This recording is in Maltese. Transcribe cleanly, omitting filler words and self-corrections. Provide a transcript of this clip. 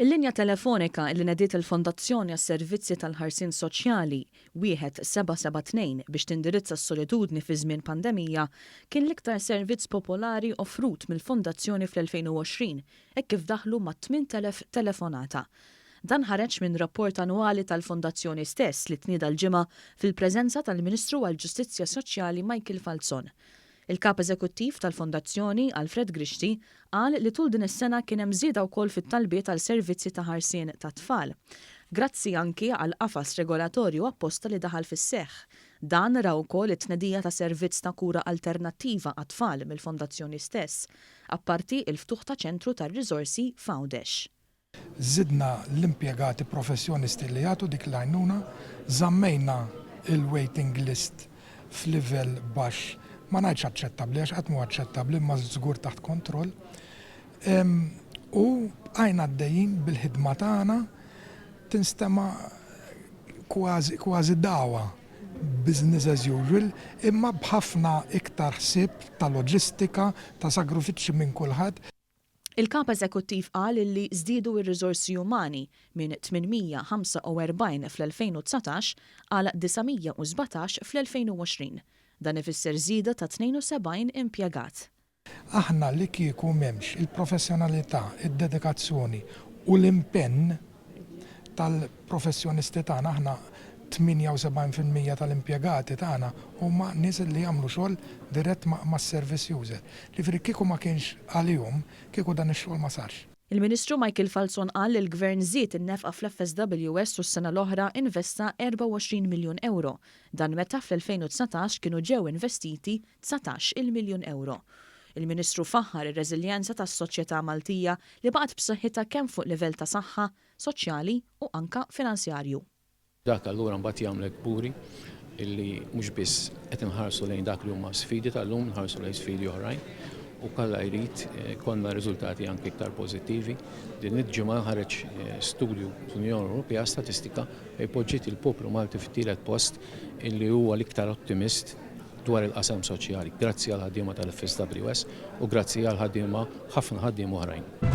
Il-linja telefonika li nediet il-Fondazzjoni għas-Servizzi tal-Ħarsien Soċjali, 1772, biex tindirizza s-solitudni fi żmien pandemija, kien l-iktar servizz popolari offrut mill-Fondazzjoni fl-2020 hekk kif daħlu mat-8,000 telefonata. Dan ħareġ minn rapport annwali tal-Fondazzjoni stess li tnieda l-Ġimgħa fil-preżenza tal-Ministru għall-Ġustizzja Soċjali Michael Falzon. Il-Kap Eżekuttiv tal-Fondazzjoni, Alfred Grixti, qal li tul din is-sena kien hemm żieda wkoll fit-talbiet għal servizzi ta' ħarsien tat-tfal. Grazzi anki għal qafas regolatorju apposta li daħal fis-seħħ. Dan ra wkoll it-tnedija ta' servizz ta' kura alternattiva għat-tfal mill-Fondazzjoni stess, apparti il-ftuħ ta' ċentru tar-riżorsi f'Għawdex. Żidna l-impjegati professjonisti li jagħtu dik l-għajnuna, żammejna l-waiting list f'livell baxx, ma ngħidx aċċettabbli għax qatt mhu aċċettabbli imma żgur taħt kontroll, u bqajna għaddejjin bil-ħidma tagħna tinstema' kważi kważi dagħwa business as usual imma b'ħafna iktar ħsieb ta' loġistika, ta' sagrifiċċji minn kulħadd. Il-Kap Eżekuttiv qal illi żdiedu r-riżorsi umani minn 845 fl-2019 għal 917 fl-2020. Dan ifisser żieda ta' 72 impjegat. Aħna li kieku m'hemmx il-professjonalità, id-dedikazzjoni u l-impenn tal-professjonisti tagħna, aħna 78% tal-impjegati tagħna huma nies li jagħmlu xogħol dirett mas-service user. Jiġifieri kieku ma kienx għalihom, kieku dan ix-xogħol ma sarx. Il-Ministru Michael Falzon qal li l-Gvern żied in-nefqa fl-FSWS u s-sena l-oħra investa 24 miljun ewro. Dan meta fl-2019 kienu ġew investiti 19-il miljun ewro. Il-Ministru faħħar ir-reżiljenza tas-soċjetà Maltija li baqgħet b'saħħitha kemm fuq livell ta' saħħa, soċjali u anka finanzjarju. Dak allura mbagħad jagħmlek kburi illi mhux biss qed inħarsu lejn dak li huma sfidi tal-lum, nħarsu lejn sfidi oħrajn u kalla jrid konna riżultati anke iktar pożittivi. Din il-ġimgħa ħareġ studju fl-Unjoni Ewropea statistika fejn poġġiet il-poplu Malti fit-tielet post illi huwa l-iktar ottimist dwar il-qasam soċjali. Grazzi għall-ħaddiema tal-FSWS u grazzi għal ħaddiema ħafna ħaddiema oħrajn.